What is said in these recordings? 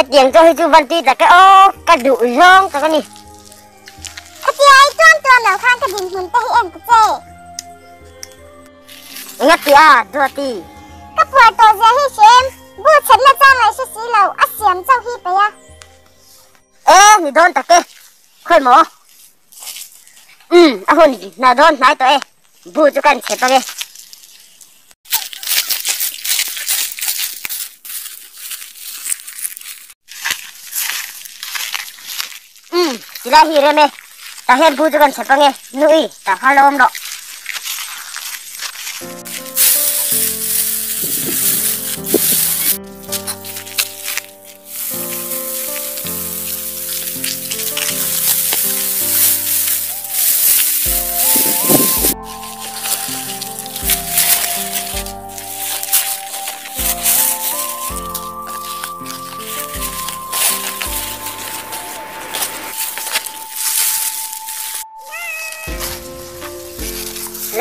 Hetiang chaw hi chu van tui tak e aw, ka duh zawng tak a ni. Khatia i tuam tuam lo khan ka dinhmun te hi en ta che. Enga ti a, Duati? Ka puar tawh zia hi hrem, bu chhetna chang leh hre si lo, a siam chauh hi peih a. E, ni dawn tak e, khawi maw? Umm, a hun hna dawn hnai tawh e, bu chu kan chhep ang e. Umm, tilai hi rem e, tah hian bu chu kan chhep ang e, nui, tah kha lo awm rawh.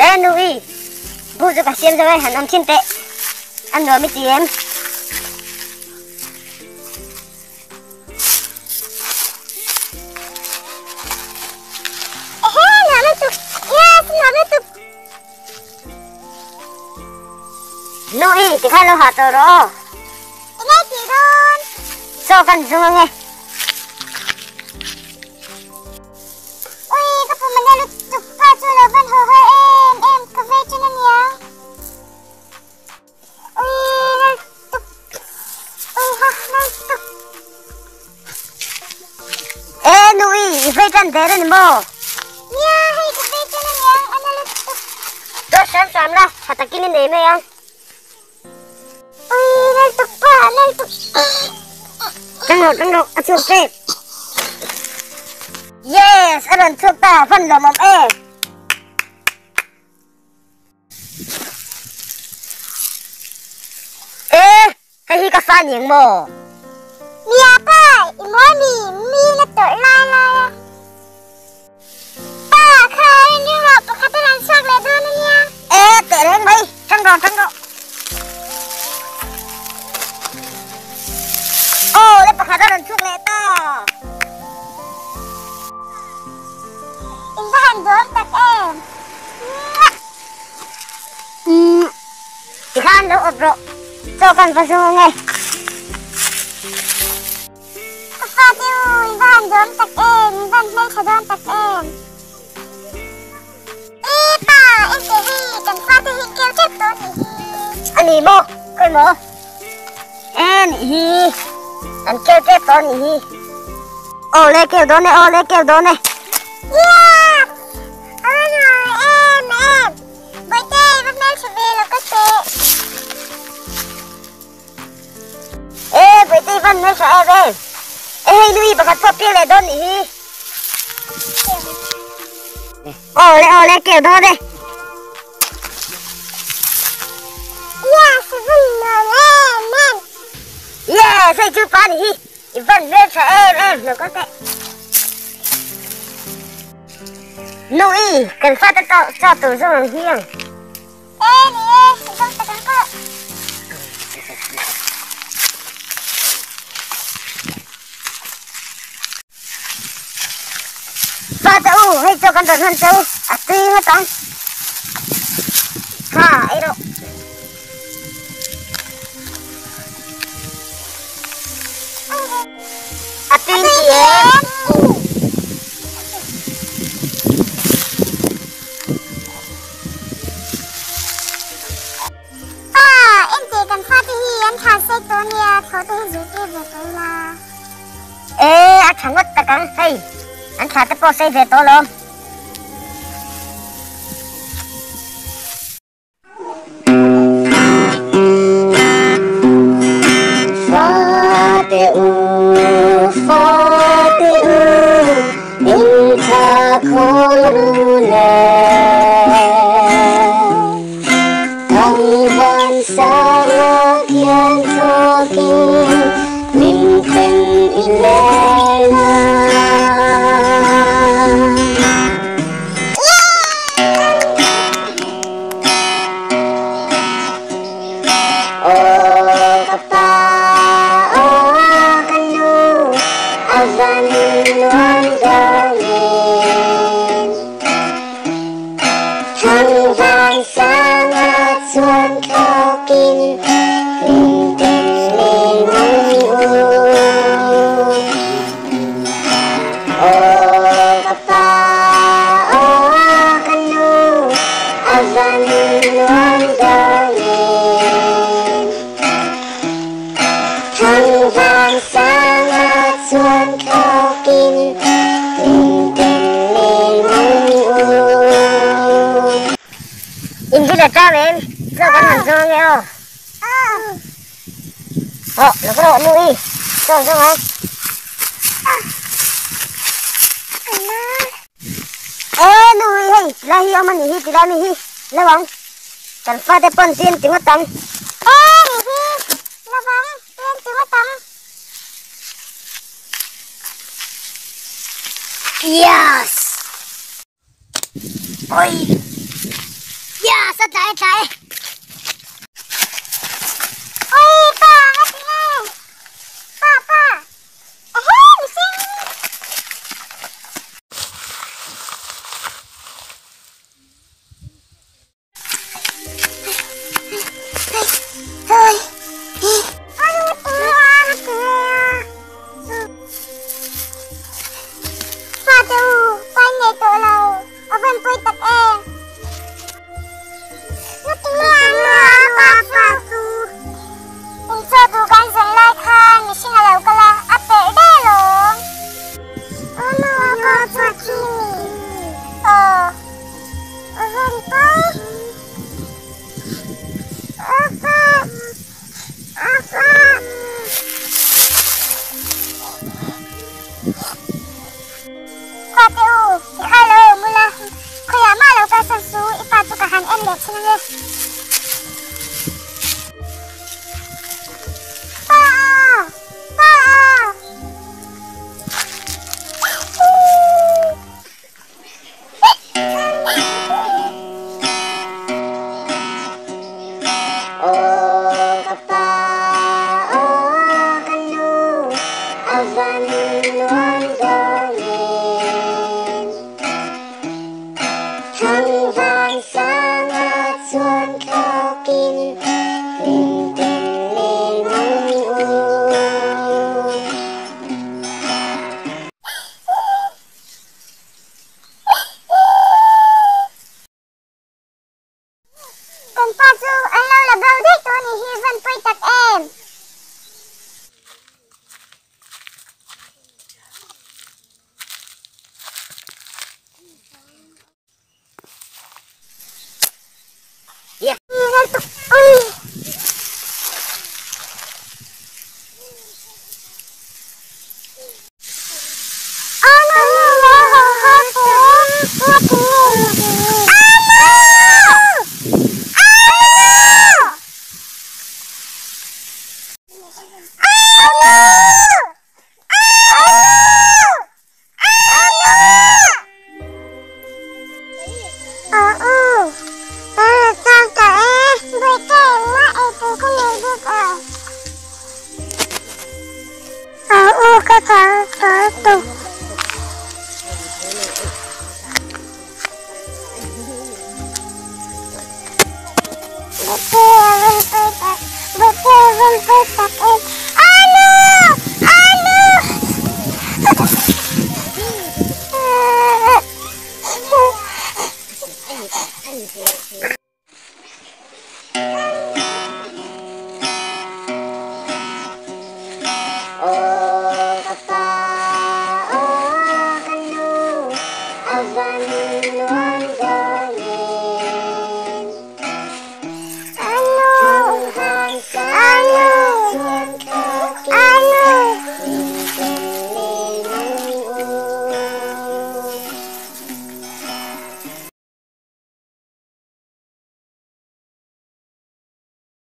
Le nui, bu chu ka siam zo e, han awm thin teh, a nuam i ti em? Ehe, nuam lutuk! Yes, nuam lutuk! Nu i, tikhan lo hah tawh rawh aw. Eng ei tih dawn? Chaw kan zung ange. Ui, ka pum a na lutuk pa chu lo van haw har em em, ka vei ṭan aniang. E nu i, i vei tan der a ni maw? Nia, hei ka vei tan aniang, a na lutuk. Dawt hram hram la, tha takin i nei mai ang. Ui, na lutuk pa, na lutuk. Tang rawh, tang rawh, a chhuak tep. Yes, a rawn chhuak ta, van lawmawm e. E, hei hi ka fa ni ang maw? Mia pa, i maw mi, mi na tawrh lai lai a. Pa, kha rin ring rawh, pakhat a rawn chhuak leh dawn a nia. E, teh reng mai, tang rawh, tang rawh. Aw, le pakhat a rawn chhuak leh ta. In va han duam tak em? Umm, tikhan lo awp rawh, chaw kan va zung ange. Ka fate u, in va han duam tak em, in va han hmeltha dawn tak em. E pa, engte hi, kan fate hi keu tep tawh nih hi. A ni maw, khawi maw? E nih hi, kan keu tep tawh nih hi. Aw le keu dawn e, aw le keu dawn e. Yeah! A va nuam em em! Bawihte, i va hmeltha ve lo ka teh. E, Bawihte i va hmeltha em em! E hei nui pakhat pawh piang leh dawn nih hi. Aw le aw le keu dawn e. Yes, a va nuam em em! Yes, hei chu pa nih hi. I van hmel tha em em lo ka teh. Nu i, kan fate chaw tur zawng ang hi ang. E ni e, zawng tak ang pawh. Fate u, hei chaw kan rawn hawn che u, a tui ngawt ang. Ha, ei rawh. A tui ti em? Pa, engti kan fate hi an tha sek tawh nia, tho te hi zirtir ve tawh ila. E, a tha ngawt tak ang, hei an thla te pawh sei ve tawh alawm. Fate u, fate u, in tha khawl ru le. Thang van sanga khian thawkin min then i leng a. Aw ka pa, aw Thangvang sanga chuan thlawkin hlimten leng ang u. In chu leh tlak em? Chaw kan han zawng ange aw. Aw, lo ka rawh nu i, chaw zawng ang. E nu i hei tilai hi awm a nih hi tilai mi hi lo ang. Kan fate pawn tin ti ngawt ang. E nih hi lovang tin ti ngawt ang. Yes! Oi! Yes! A tlai a tlai! Oi pa nga ti nge? Pa pa! Ehe mihring! Fate u, ti kha lo awm ula, khawiah mah lo kalsan su, i pa chu ka han en leh thin ange. Pa a! Pa a! Aw ka pa, aw ka nu, a van nuam dawn em. Thangvan sanga chuan thlawkin hlimten leng ang u. Kan pa chu an lo la bo daih tawh anih hi van pawi tak em.